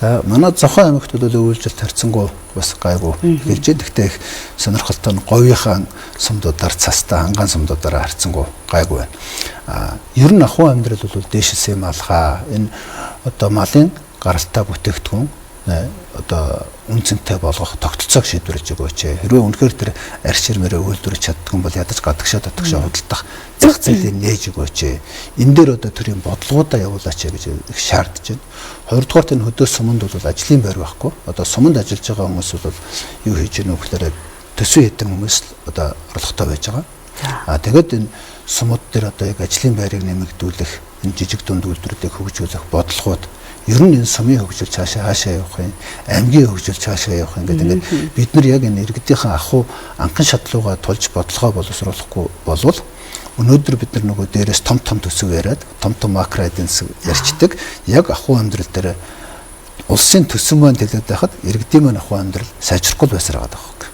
За, манай Зонхоо аймагт бол өвөлжилт харьцангуй бас гайгүй эхэлж байна. Гэхдээ их сонирхолтой нь говийнхаа сумдуудаар, цастай хангаан сумдуудаараа харьцангуй гайгүй байна. А ер нь ахуй амьдрал бол дээшилсэн малгай, энэ одоо малын гаралтай бүтээгдэхүүн одоо үн цэнтэй болгох тогтолцоог шийдвэрлэж өгөөч. Хэрвээ үнэхээр тэр арч ирмээрээ үйлдвэрлэж чаддаг юм бол ядаж гадагшаа дотгошоо худалдах зах зээлийг нээж өгөөч. Энэ дээр одоо төрийн бодлогоудаа явуулаач гэж их шаардж байна. Хоёрдугаар, энэ хөдөө суманд бол ажлын байр байхгүй. Одоо суманд ажиллаж байгаа хүмүүс бол юу хийж гэнэ гэхээр төсвийн хэдэн хүмүүс л одоо орлоготой байж байгаа. А тэгэд энэ сумууд дээр одоо яг ажлын байрыг нэмэгдүүлэх, энэ жижиг дунд үйлдвэрүүдийг хөгжүүлэх бодлогууд, ер нь энэ сумын хөгжил цаашаа хаашаа явах юм, аймгийн хөгжил цаашаа явах юм гэдэг, ингээд бид нар яг энэ иргэдийнхээ ахуй анхан шатлуугаа тулж бодлогоо боловсруулахгүй болвол өнөөдөр бид нар нөгөө дээрээс том том төсөв яриад, том том макро эдийн засаг ярьцдаг. Яг ахуй амьдрал дээр улсын төсөв маань төлөөд байхад иргэдийн маань ахуй амьдрал сайжрахгүй байсаар байгаа байхгүй.